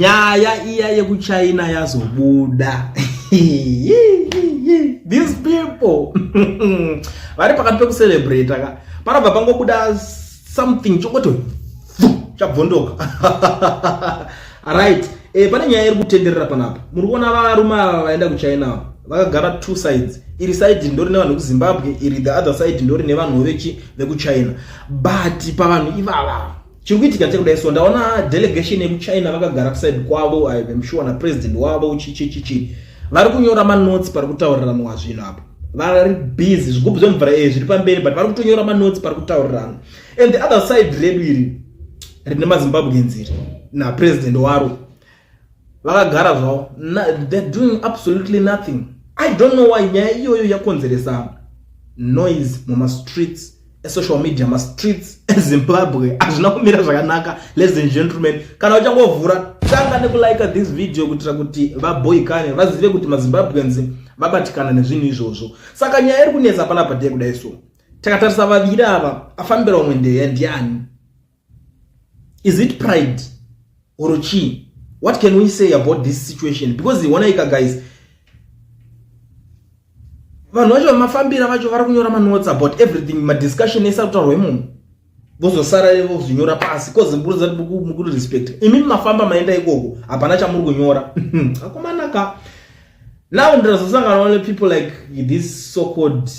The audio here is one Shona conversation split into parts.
Nyaya iya yekuChina yazobuda. These people vari pakati pekucelebrate ka, panobva pangobuda something chongoti chabvondoka. Right, pane nyaya iri kutenderera panapa. Muri kuona varume ava vaenda kuChina vakagara two sides. Iri side ndori nevanhu vekuZimbabwe, iri the other side ndori nevanhu vechi vekuChina. But pavanhu ivava chiri kuitika chekudai, so ndaona delegation yekuChina vakagara kuside kwavo, I'm sure napresident wavo, chichichichi, vari kunyora manotes pari kutauriranwa zvinhu apa. Vari busy, zvigubhu zvemvura zviri pamberi, but vari kutonyora manotes pari kutauriranwa. And the other side redu iri rine maZimbabweans iri napresident waro vakagara zvavo, they're doing absolutely nothing. I don't know why nyaya iyoyo yakonzeresa noise mumastreets esocial media, mastreets eZimbabwe hazvina kumira zvakanaka. Ladies and gentlemen, kana uchangovhura, tanga nekulike this video kuitira kuti vaboikane vazive kuti maZimbabweans vabatikana nezvinhu izvozvo. Saka nyaya iri kunetsa panapa ndeyekudai. So takatarisa vaviri ava, afambira umwe ndeya ndiani? Is it pride or chii? What can we say about this situation? Because onaika guys, vanhu vacho vamafambira vacho vari kunyora manotes about everything, madiscussion ese ari kutaurwa imomo, vozosara vozvinyora pasi, cause mukuri respect imi mafamba maenda ikoko, hapana chamuri kunyora, akomanaka. Now ndinazosangana nepeople like this so called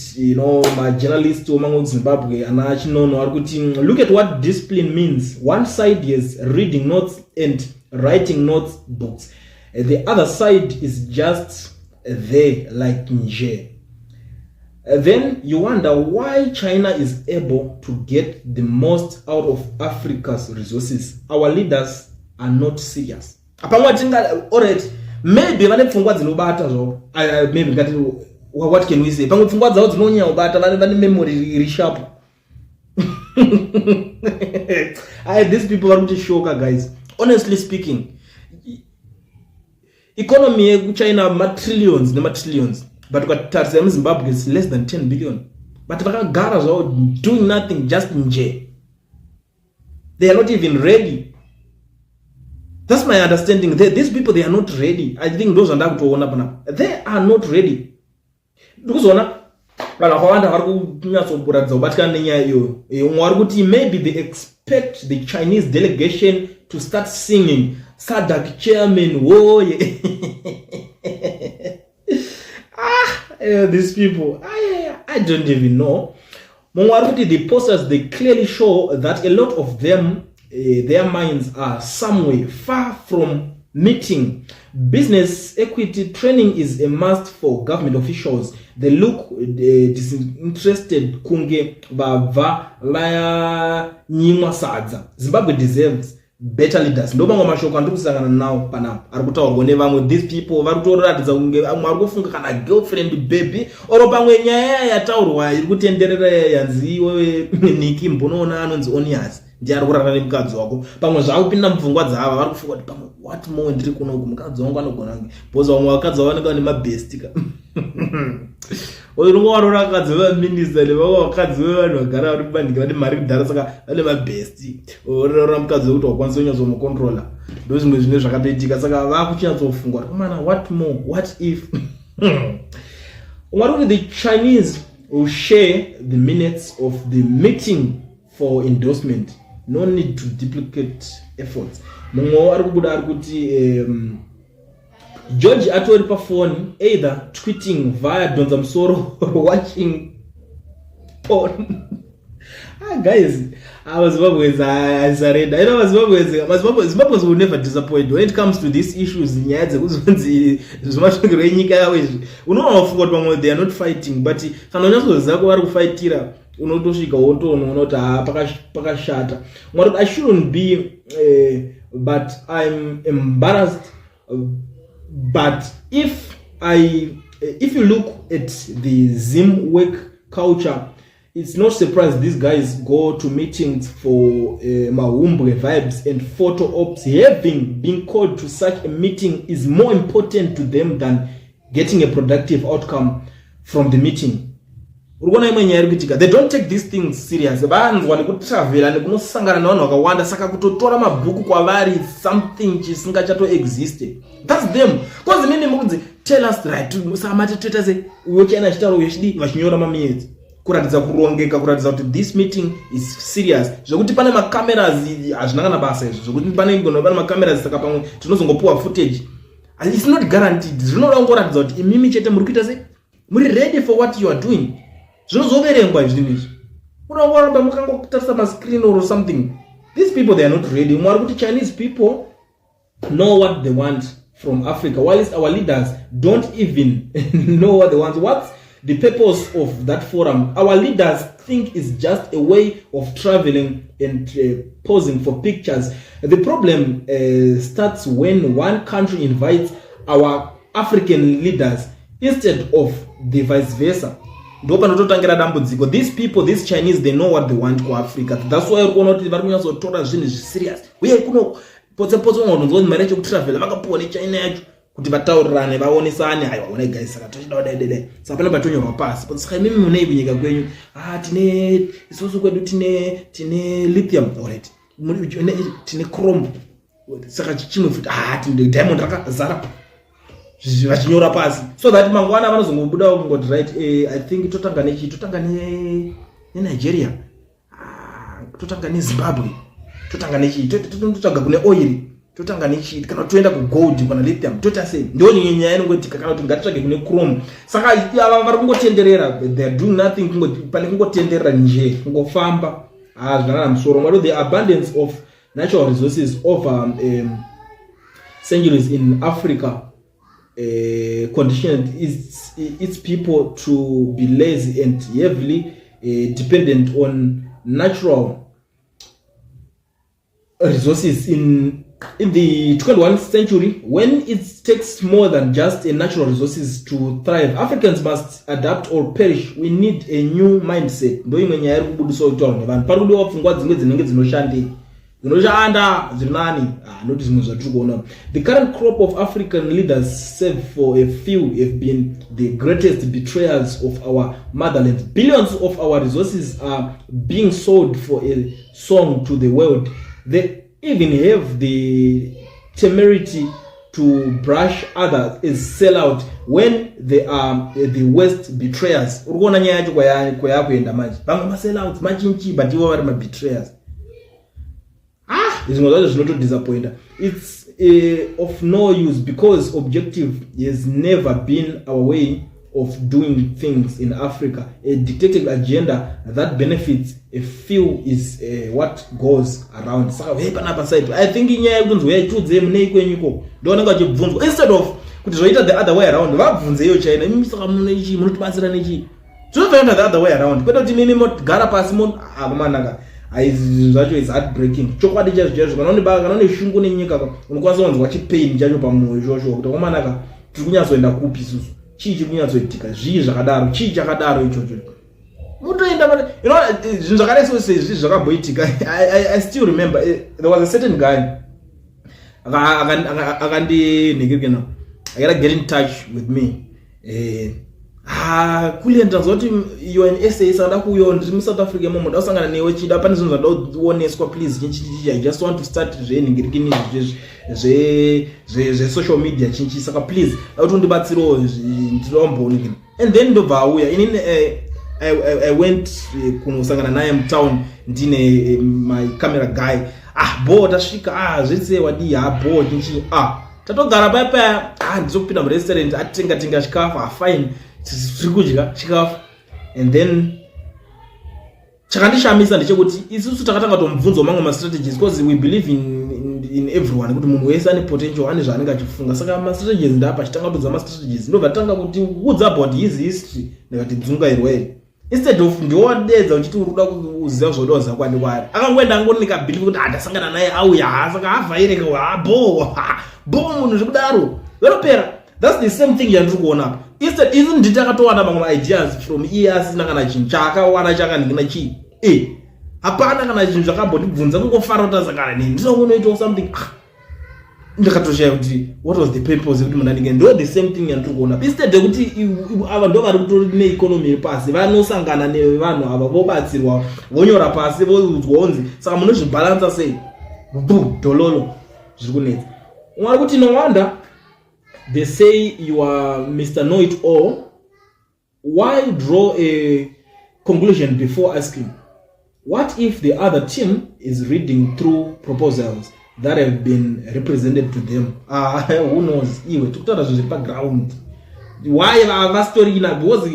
majournalist wemamwe kuZimbabwe ana Chinono ari kuti, "Look at what discipline means. One side is reading notes and writing notes books, the other side is just there like nje. Then you wonder why China is able to get the most out of Africa's resources. Our leaders are not serious." Pamwe tinga, alright, maybe vane pfungwa dzinobata zvavo. Maybe ngati, what can we say, pamwe pfungwa dzavo dzinonyanya kubata, vane memory iri sharp. These people vari kutishoka guys. Honestly speaking, economy yekuChina matrillions nematrillions, but ukatarisa yemuZimbabwe is less than 10 billion, but vakagara zvavo doing nothing, just nje. They are not even ready. That's my understanding. These people, they are not ready. I think ndo zvandakutoona panapa, they are not ready. Ndikuzoona vanhu vakawanda vari kunyatsokuratidza kubatikana nenyaya iyoyo. Umwe vari kuti maybe they expect the Chinese delegation to start singing "SADC chairman woye." Ah, these people, I don't even know. Mumwe ari kuti the posters, they clearly show that a lot of them, their minds are somewhere far from meeting. Business equity training is a must for government officials. They look disinterested, kunge vabva vanyimwa sadza. Zimbabwe deserves better leaders. Ndo mamwe mashoko andiri kusangana nawo panapa ari kutaurwa nevamwe. These people vari kutoratidza kunge vamwe vari kufunga kana girlfriend, baby, oro pamwe nyaya yataurwa iri kutenderera yanzi iwewe Niki mbonoona anonzi Onias ndiye ari kurara nemukadzi wako. Pamwe zvakupinda mupfungwa dzava, vari kufunga kuti pamwe, what more, ndiri kunoku, mukadzi wangu anogona kunge, because vamwe vakadzi vavo vanenge vane mabest ka. Unonga warora vakadzi vevaminista nevamwe vakadzi vevanhu vagara vari kubandika vane mari kudhara, saka vane mabest. Orora mukadzi wekuti wakwanisa kunyatsomucontrola. Ndo zvimwe zvine zvakatoitika, saka vakuchinyatsofunga kuti komana, what more, what if. Umwe ari kuti the Chinese will share the minutes of the meeting for endorsement, no need to duplicate efforts. Mumwewo ari kubuda ari kuti George atori pafoni, either tweeting via dhonza musoro or watching porn. Ah, guys, amaZimbabweans, I surrender. I know Zimbabweans, Zimbabweans will never disappoint when it comes to these issues. Nyaya dzekuzonzi zvemasvikiro enyika yavo izvi, unoona kufunga kuti pamwe they are not fighting, but kana unyatsoziva ko vari kufaitira, unotosvika wotonoona kuti ha, pakashata. Mwari, I shouldn't be, but I'm embarrassed, but if you look at the Zim work culture, it's not surprised these guys go to meetings for mahumbwe vibes and photo ops. Having been called to such a meeting is more important to them than getting a productive outcome from the meeting. Uri kuona imwe nyaya iri kuitika. They don't take these things serious. Vanzwa nekutravela nekunosangana nevanhu vakawanda, saka kutotora mabhuku kwavari something chisingachatoexiste. That's them. Cause mimi mukunzi tell us right, saka mati toita sei? Uyo China achitaura, uyo chidii, vachinyora maminutes kuratidza kurongeka, kuratidza kuti this meeting is serious. Zvekuti pane macameras hazvina kana basa izvo. Zvekuti pane macameras, saka pamwe tinozongopiwa footage, it's not guaranteed. Zvinoda kungoratidza kuti imimi chete muri kuita sei, muri ready for what you are doing. Zvinozoverengwa zvinhu izvi. Unongoramba mukangotarisa mascreen or something. These people, they are not ready. Mwari kuti Chinese people know what they want from Africa, whilst our leaders don't even know what they want. What's the purpose of that forum? Our leaders think it's just a way of traveling and posing for pictures. The problem starts when one country invites our African leaders instead of the vice versa. Ndo panototangira dambudziko. These people, these Chinese, they know what they want kuAfrica. That's why uri kuona kuti vari kunyatsotora zvinhu zviserious. Uye kuno potse potse ungononzwa kuti mari yacho yekutravela vakapuwa neChina yacho kuti vataurirane, vaonesane. Aiwa, onai guys, saka tochida kudai dai. Saka pane patonyorwa pasi. Saka imimi munei kunyika kwenyu? Ah, tine isusu kwedu tine lithium. Alright, tine chrome. Saka chimwe futi? Ah, tine diamond rakazara. Vachinyora pasi so that mangwana vanozongobuda kungoti right, I think totanga nechi, totanga neNigeria, ah, totanga neZimbabwe, totanga nechi, totsvaga kune oil, totanga nechi, kana toenda kugold kana lithium, toita sei? Ndo nyaya inongoitika. Kana kuti ngatitsvage kune chrome. Saka ava vari kungotenderera, they are doing nothing. Pane kungotenderera nje, kungofamba, hazvina kana musoro. Mwari, the abundance of natural resources over centuries in Africa conditioned its people to be lazy and heavily dependent on natural resources. In the 21st century, when it takes more than just a natural resources to thrive, Africans must adapt or perish. We need a new mindset. Ndo imwe nyaya iri kubudiswa kutaurwa nevanhu. Pari kudiwa pfungwa dzimwe dzinenge dzinoshandei, dzinoshanda zviri nani. Ah, noti zvimwe zvatiri kuona, the current crop of African leaders, save for a few, have been the greatest betrayers of our motherland. Billions of our resources are being sold for a song to the world. They even have the temerity to brush others as sellout when they are the worst betrayers. Uri kuona nyaya yacho kwayakuenda manje. Vamwe masellouts machinchi, but ivo vari mabetrayers. Ah, zvimwe zvacho zvinotodisappointa. It's of no use because objective has never been our way of doing things in Africa. A dictated agenda that benefits a few is what goes around. Saka hey, panapa side, I think inyaya yekunzi uyai tiudzei munei kwenyu iko. Ndoonenge vachibvunzwa instead of kuti zvoita the other way around. Vabvunze iyo China, imi saka muneichi, munotibatsira nechii? Zvinotoenda the other way around, kwete kuti mimi mogara pasi. Akomanaka, zvinhu zvacho is heartbreaking. Chokwadi chaizvo chaizvo, kana une shungu nenyika, unokwanisa kunzwa chipain chacho pamwoyo ichocho kuti akomanaka, tiri kunyatsoenda kupi isusu? Chii chiri kunyatsoitika? Zvii zvakadaro? Chii chakadaro ichocho? Mutoenda, zvinhu zvakadai so sezvi zvakamboitika. I still remember, there was a certain guy akandinhingirikena, akada get in touch with me. Ah, kule ndanzwa kuti you are in SA, saka kuuya, ndiri muSouth Africa imomo, nda kusangana newe, chida pane zvinhu zvandada kuoneswa, please. Chinchi, I just want to start zvenhingirikini zvesocial media chinchi, saka please da kuti undibatsirewo, ndinomboonekini. And then ndobva auya. Inini I went kunosangana naye mutown, ndine my camera guy. Ah, bo tasvika. Ah, zvese wadii? Ha, bo chinchi. Ah, tatogara paya paya. Ah, ndizokupinda murestaurant, atitenga tenga chikafu. Ah, fine, tiri kudya chikafu. And then chakandishamisa ndechekuti isusu takatanga tomubvunzawo mamwe mastrategies, because we believe in everyone, kuti munhu wese ane potential, ane zvaanenge achifunga. Saka mastrategies ndapa chitanga kutodza mastrategies, ndobva tanga kuti udza about his history. Ndikati dzungairwa iri. Instead of ndiwadedza uchiti uri kuda kuziva zvoda kuziva kwani kwari, akangoenda angonika believe kuti handasangana naye auya. Ha, saka avhaireka bo bo munhu zvekudaro vanopera. That's the same thing yandiri kuona apa. Instead isu nditi takatowana mamwe maideas from iye asina kana chinhu chaakawana chakanhingina chii. E hapana kana chinhu zvakambondibvunza, kungofara kuti asangana neni, ndinokunoitawo something. Ah. Ndakatoshaya kuti what was the purpose yekuti munhu anenge. Ndo the same thing yandiri kuona, instead yekuti ava ndo vari kutori neeconomy iri pasi, vanosangana nevanhu ava, vobatsirwa, vonyora pasi, voudzwa onzi, "Saka munozvibhalansa sei?" Bu dhololo zviri kunetsa. Umwe ari kuti, "No wonder they say you are Mr Know It All. Why draw a conclusion before asking? What if the other team is reading through proposals that have been represented to them?" Ah, who knows iwe? Tikutaura zvinhu zviri paground. Why vasitorina? Because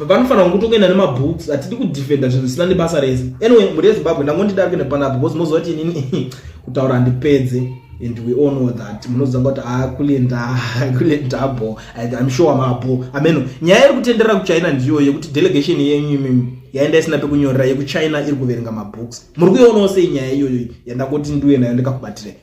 vanofanira kungotokuenda nemabooks. Hatidi kudefenda zvinhu zvisina nebasa rese. Anyway, mhuri yeZimbabwe, ndangondida kuenda panapo because moziva kuti inini kutaura handipedze, and we all know that. Munoziva kuti akulenda kulendabo, I'm sure mapo ameno. Nyaya iri kutenderera kuChina ndiyo yekuti delegation yenyu imimi yaenda isina pekunyorera, yekuChina iri kuverenga mabooks. Muri kuionawo sei nyaya iyoyo yandangoti ndiuye nayo ndikakubatirei?